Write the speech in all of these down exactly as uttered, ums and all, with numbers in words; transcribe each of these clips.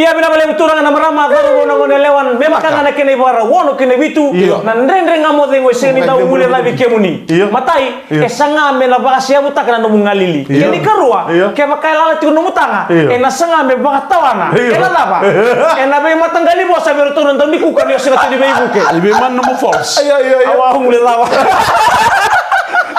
Ia vinaka vakalevu turaga, na marama, cauravou, na gone yalewa, me vaka ga na kena ivakarau, ono kei na vitu. Io. Na Dredre Ga Mo Cegu e sega ni dau guilecavi kemuni. Io. Matai, io, e saga me na vakaseyavutaka na nomu galili. Io. Kena ikarua, io, kevaka e lala tiko na nomu taga, io, e na saga me vakatawana. Io. E na cava? E na veimataqali vosa vei iratou na dau ni kuka ni o sega tu ni veivuke. E veimanu nomu false. Io, io, io. Au a guilecava.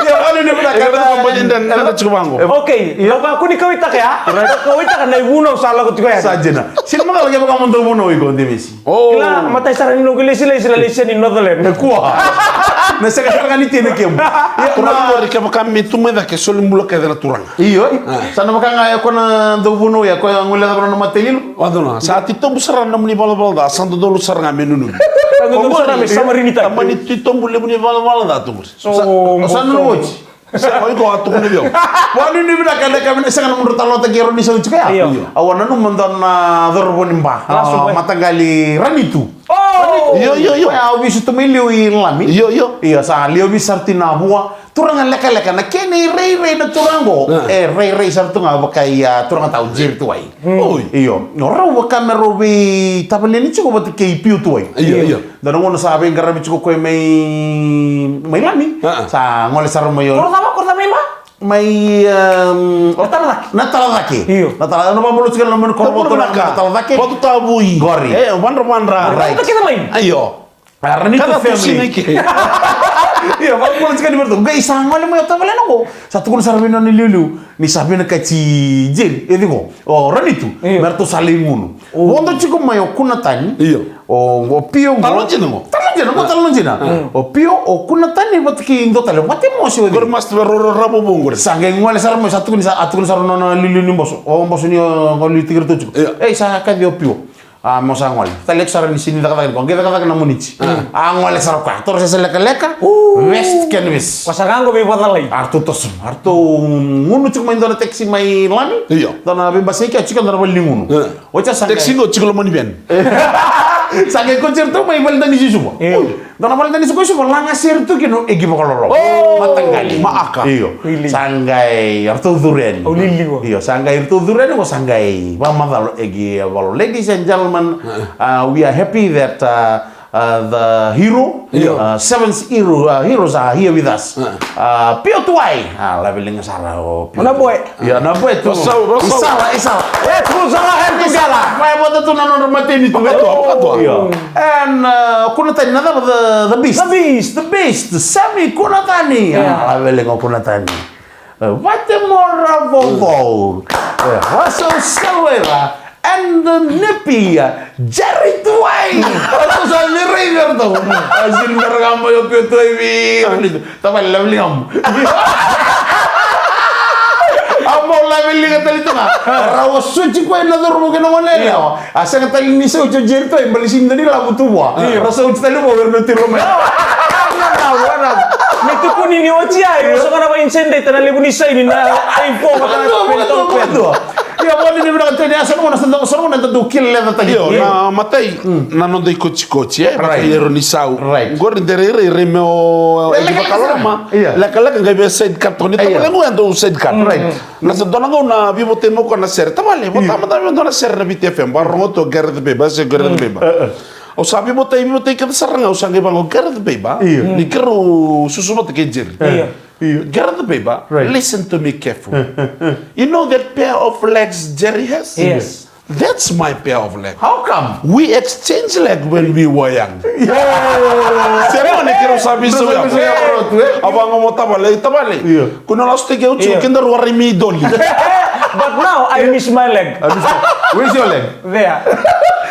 Io, au ni vinaka. Io, vinaka, vinaka, vinaka, vinaka, vinaka, vinaka. Okay, io, au kakua ni kauaitaka ya. Right. Au kauaitaka na ivunau sa lako tiko yani. Sa dina. Sega ni macala kevaka mo dau vunau iko, Devesi. Oh. Kila, matai sara ni noqu ilesilesi na lesi ni Northland. E kua. Na sega sara ga ni tina kemu. Ia, ko na, na, kevaka me tu mai cake, soli bula kece na turaga. Io, e. Ah. Sa na vaka ga e ko na dau vunau ya, ko ya guilecava na nona matailoa. Vacuna, sa titobu sara na nomuni valavala ca, sa dodonu sara ga me nunuvi. Sa dodonu sara me samarinitaki. Tamani titobu levu ni valavala ca tu qori. So, sa, sa mo nunu so. Oti. Sa, o iko a tukuna vei au. Vakanuinui vinaka, na ka vinaka, sega na nomudrau talanoataki e rau ni sau tiko ya. Io. Au a nanuma dua na cauravou ni Ba. Lasu, ah, e. Mataqali Ranitu. Oh! Io, io, io. Koya au vesu tu mai liu i Lami. Io, io. Io, sa liu vesu sara tu na vua. Turaga lekaleka, na kena irairai na turaga qo. Ah. E rairai sara tu ga vaka i, ah, turaga tau Jerry Tuwai. Hmm. Oi. Io. O rau vaka me rau veitavaleni tiko vata kei Pio Tuwai. Io, io. Dua na gauna sa veiqaravi tiko koya mai, mai Lami. Ah, ah. Sa gole sara mai o. Koro cava, koro cava mai Ba? Mai, ehm, na Talacake. Na Talacake. Io. Na Talacake. Na vakabula tiko na mani koro. Vakabula na Talacake. Vatu Tavui. Qori. E, vadravadra. Right. Vatu kece mai. Io. A, Ranitu family. Io, vakabula tiko ni vei ratou. Qai sa gole mai o tavalena qo. Sa tukuna sara vei nona iliuliu ni sa vinakati Jerry, e ciko, o Ranitu. Io. Me ratou sa lai gunu. O. Vodo tiko mai o Kunatani. Io. O, o Pio qo. Talanoa dina qo. Talanoa dina qo, talanoa dina. Mm. O Pio, o Kunatani vata kei dua tale. Vata mo se o. Qori master roro rabo bo qori. Sa qai gole sara mai, sa tukuni sa, a tukuni sara nona iliuliu ni boso. O boso ni o, o liutiki ratou tiko. Io. Ei, sa kaci o Pio. A, mo sa gole. Taleki sara ni sini cakacaka ni ko. Qai cakacaka na Moniti. A. A gole sara o koya. Toro sese lekaleka. Vest kena vest. Ko sa qaqo vei vacalai. A ratou toso. A ratou gunu tiko mai dua na taxi mai Lami. Io. Dua na veibasai ke tiko dua na vale ni gunu. E. Oti sa qai. Taxi qo tiko loma ni van. Sa qai koti ratou mai vale ni danisi Suva. Io. Dua na vale ni danisi ko Suva, laga sere tu kina o Egi Vakalolo. Oh! Mataqali. Maaka. Io. Sa qai ratou curu yani. O liliwa. Io, sa qai ratou curu yani, ko sa qai vakamacala o Egi Vakalolo. Ladies and gentlemen, uh, we are happy that, uh, uh, the hero, io, uh, seventh hero, uh, heroes are here with us. Uh, Pio Tuwai. A, lave liga sara o Pio. Na boy. Ia, na boy tu. Rosau, rosau. Isala, isala. Let's go, Sala, and together. Mai vata tu na nodra mateni tu. Vakatua, vakatua. Io. And, uh, Kunatani na cava, the, the beast. The beast, the beast. Sami Kunatani. Ia. A, lave liga o Kunatani. E, vate mora vovou. E, Russell Silveira. And the Nipi. Jerry Tuwai. Ratou sa virai vei ratou. A sini bera ga mai o Pio Tuwai vei. Tavale, lave ligamu. A mau lave liga tale tu ga. Rau a suti koya na cauravou kei na gone yalewa. A sega tale ni sauti o Jerry Tuwai, baleta sini dua ni lavo tu vua. Io. Ra sauti tale vua, era na tiro mai. Ni tukuni ni oti ai, so ga na va incendiate na levu ni saini na ai fo ga na. Ia, vakanuinui vinaka teni, a, sa na gauna, sa na gauna, sa na gauna dau kila leca tale. Io, na matai, na noda ikotikoti, e, vaka i ero ni sau. Right. Qori de rairai, rai me o, e, lekaleka. Lekaleka, qai vei side cut, ni tavale qo e dau side cut. Right. Na sa dua na gauna veivotai mai o koya na sere. Tavale, vota mada vei dua na sere na Viti F M. Ba rogo tu o Gareth Baber, se Gareth Baber. Au sa veivotai, veivotai kece sara ga, au sa qai vaqo Gareth Baber. Io. Ni keirau susu vata kei Jerry. Io. Io. Gareth Baber, right, listen to me careful. You know that pair of legs Jerry has? Yes. That's my pair of legs. How come? We exchange leg when we were young. Io. Se mo ni keirau sa veisau ya. Au vaqo mo tavale, tavale. Io. Ko na last take out you, keda rua rai mai Doli. But now I miss my leg. I miss my, where's your leg? There.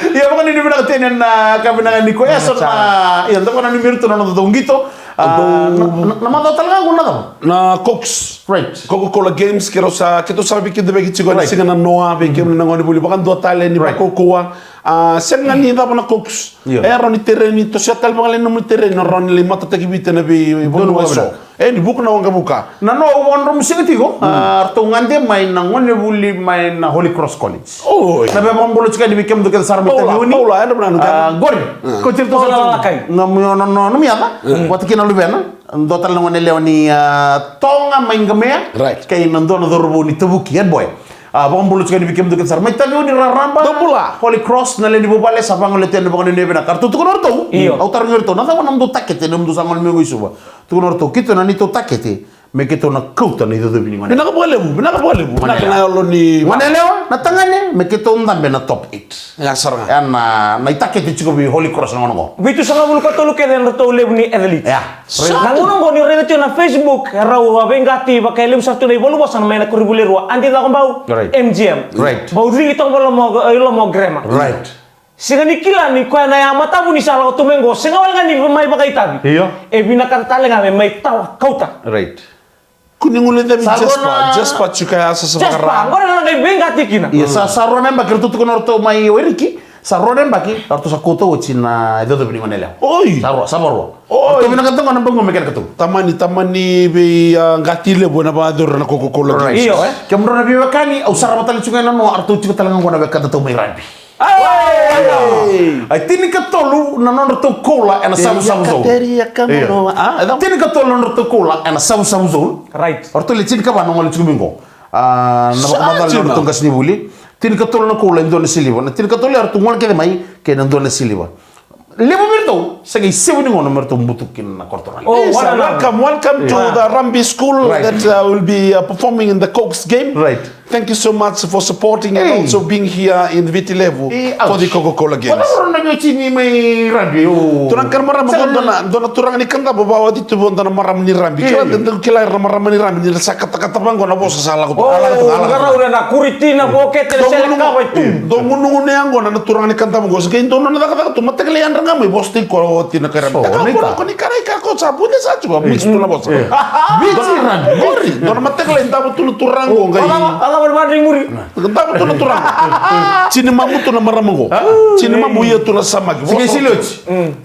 Ia, vakanuinui vinaka teni na ka vinaka ni ko e so na, ia, da vakanuinui tu na noda dau qito. A, na, na, na macawa tale ga qo na cava? Na Cokes. Right. Coca-Cola Games, keirau sa, keitou sa veikidavaki tiko ni siga na noa, vei kemuni na gone vuli vakadua tale ni vakaukauwa. A, sega ni cava na Cokes. Io. E rawa ni tereni, toso tale vakalailai na nomuni tereni, na rawa ni lai matataki Viti ena veivanua eso. E, ni vuku na waqavuka. Na noa au vakadromu siga tiko, a, ratou gade mai na gone vuli mai na Holy Cross College. Oi. Na via vakabula tiko yani vei kemudou kece sara mai Taveuni. Paula, Paula, ena vanua. A, qori. Ko tiri tu sara tu. Paula Lalakai. Na mu, na, na, na mu yaca. Vata kei na luvena. Dua tale na gone yalewa ni, a, Toga mai Qamea. Right. Kei na dua na cauravou ni Tavuki, head boy. A, vakabula tiko yani vei kemudou kece sara. Mai tavi ni raraba. Dou bula. Holy Cross, na lewe ni vuvale, sa vagolea tiko na vakanuinui vinaka. Ratou tukuna o ratou. Io. Au tarogi iratou, na cava nomudou takete, nomudou sa gole mai qo i Suva? Tukuna o ratou, keitou na neitou takete, me keitou na kauta na icocovi ni gone. Vinaka vakalevu, vinaka vakalevu. Vinaka na yalo ni gone yalewa, na tagane, me keitou dabe na top eight. Ya sara ga. Ya na, na itakete tiko vei Holy Cross na gauna qo. Vitusagavulu ka tolu kece na ratou levu ni athlete. Ya. Sa na gauna qo ni raica tiko na Facebook, e rau a veiqati vakaelevu sara tu na ivaluvosa na mai na koronivuli e rua, Adi Cakobau, right. M G M. Right. Bau cigi toka valomo, ilomo grema. Right. Sega ni kila ni koya na ya matavu ni sa lako tu mai qo, sega wale ga ni mai vakaitavi. Io. E vinakata tale ga me mai tawa kauta. Right. Kua ni guilecavi Jasper, Jasper tiko ya sa sa vakarau. Jasper, qori na qai veiqati kina. Ia, sa, sa rua na yabaki ratou tukuna o ratou mai Wairiki, sa rua na yabaki, ratou sa kauta oti na icocovi ni gone yalewa. Oi. Sa rua, sa varua. Oi. Ratou vinakata qo na baqu me kena katou. Tamani, tamani vei, a, qati levu ena vakayacori na Coca-Cola Games. Right. Io, e. Kemudrau na veiwekani, au sarava tale tiko ga e nanoa, a ratou tiko tale ga qo na wekadatou mai rugby. Ai! Ai, tinikatolu na nodratou koula ena Savusavu Zone. Io. Tinikatolu na nodratou koula ena Savusavu Zone. Right. O ratou le tinikava na gole tiko mai qo. A, na vakamacala ni nodratou qasenivuli. Tinikatolu na koula e dua na siliva. Na tinikatolu ya ratou gole kece mai kei na dua na siliva. Levu vei iratou, sa qai sevu ni gauna me ratou butu kina na Korotoraga. Oh, what a welcome, welcome to the rugby school that, uh, will be, uh, performing in the Cox game. Right. Thank you so much for supporting and also being here in Viti Levu for the Coca-Cola Games. Turaga kei na marama, dua na, dua na turaga ni Kadavu vakawati tu vua dua na marama ni rugby. Kila, dau kila ira na marama ni rugby ni ra sa katakata vaqo na vosa sa lako tu. Dou gunugunu yaqona na turaga ni Kadavu qo, sa qai dua na nona cakacaka tu, mataqali yadra ga mai vosataki koya oti na kai rugby. Taka o koya ni karai ka ko sa vuce sa tiko, mix tu na vosa. Viti rugby. Qori, dua na mataqali davo tu na turaga qo qai. Davo tu na turaga. Tinimamu tu na marama qo. Tinimamu ia tu na samaki. Vosa.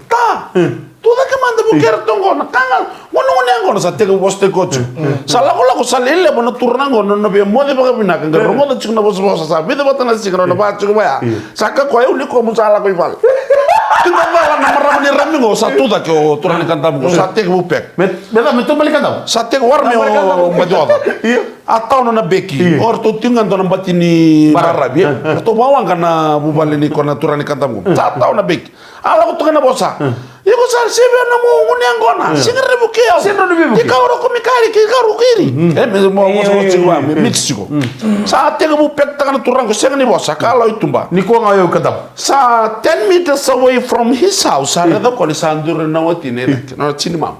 Ta. Tu cake mada, vukei iratou qo na ka ga. Gonegone yaqona sa tekivu vosataki koya tiko. Sa lakolako sa lelevu na turaga qo na nona via moce vakavinaka, qai rogoca tiko na vosavosa sa vica vata na siga na nona vaka tiko vaya. Sa kaya o koya, au ni koya mo sa lako i vale. Kida cala na marama ni rugby qo sa tu cake o turaga ni Kadavu qo sa tekivu peka. Me, me cava, me taubale Kadavu? Sa tekivu wara me o bati oca. Io. A tau nona beki. Io. O ratou tiko ga dua na bati ni baravi. Ratou vawaqa na vuvale ni koya na turaga ni Kadavu qo. Sa tau na beki. A lako toka na vosa. Iko sa sivia na nomu gunu yaqona. Sega ni vukei au. Sega ni vukei au. Kei kau roko me kari, kei kau roko iri. E, me mo vosa tiko va, me mix tiko. Sa tekivu pekataka na turaga qo, sega ni vosa, ka lau i tuba. Ni kua ga o yau Kadavu. Sa ten meters away from his house. Sa raica o koya ni sa duri na watina e cake, na tinimamu.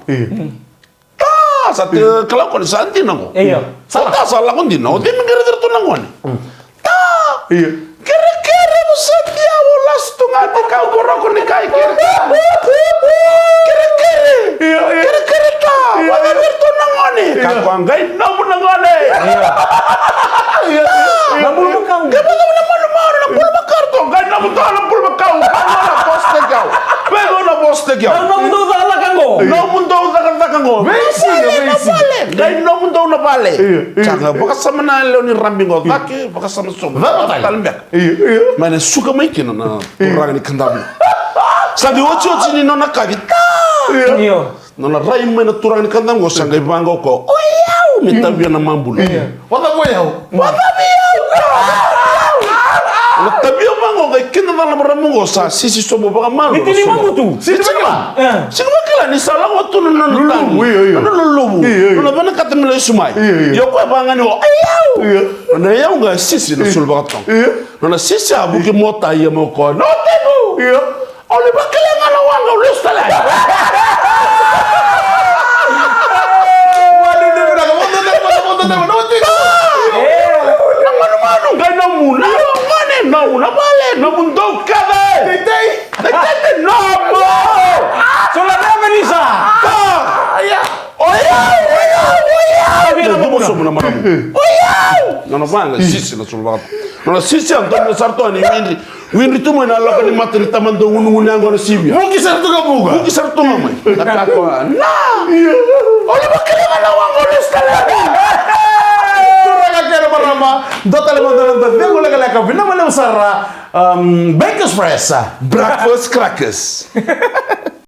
Ta, sa te kila o koya ni sa dina qo. Io. Sa ta, sa lako dina, o cei me qai raici iratou na gone? Ta. Io. Kerekere, vosoti au, au lasu tu ga tiko, au qoroko ni kai kerekere. Kerekere. Io, io. Kerekere ta, io, vacavi iratou na gone. Io. Ka koya qai nomu na gone. Io. Io, io, io. Na bulumakau. Qai vacavi na manumanu, na bulumakau iratou, qai nomu tu na bulumakau. Qai na vosotaki au. Vei au na vosotaki au. Na nomudou cakacaka qo. Nomudou cakacaka qo. Vei siga, vei siga. Qai nomudou na vale. Io, io. Sa qai vakasama na lewe ni rugby qo. Cake, vakasama sobu. Cake tale beka. Io, io. Mai na suka mai kina na turaga ni Kadavu. Sa qai otioti ni nona kaci. Io. Nona rai mai na turaga ni Kadavu qo, sa qai vaqo o koya. O yau me tavia na mabula. Io. Vacava o yau? Vacava o yau? Nona tavia vaqo, qai kidacala na marama qo, sa sisi sobu vakamalua. Ni tinimamu tu. Sisi tinimamu. E. Sega vakila ni sa lako tu na nona tagi. Luluvu, io, io. Na nona luluvu. Io, io. Nona vinakata me lesu mai. Io, io. Io, o koya vaka ga ni o yau. Io. Nona yau ga sisi na sulu vakatoga. Io. Nona sisi a vuki mota ia mai o koya. No tevu. Io. Au lai vakila ga na waqa, au lesu tale. Na manumanu, qai nomu na gone, nomu na vale, nomudou kece. Teitei. Teitei, nomu. Sola na venisa. O yau, o yau, o yau. Sobu na maramu. O yau. Nona vaqa sisi na sulu vaka. Nona sisi a donu sara tu ni windri. Windri tu mai na lako ni mata ni tamana dau gunugunu yaqona sivia. Vuki sara tu ga vuka. Vuki sara tu ga mai. Na ka koya. Na. Au lai vakila ga na waqa, au lesu tale. Turaga kei na marama. Dua tale mada na noda cegu lekaleka. Vinaka vakalevu sara. Um, Bakers Fresh. Breakfast crackers.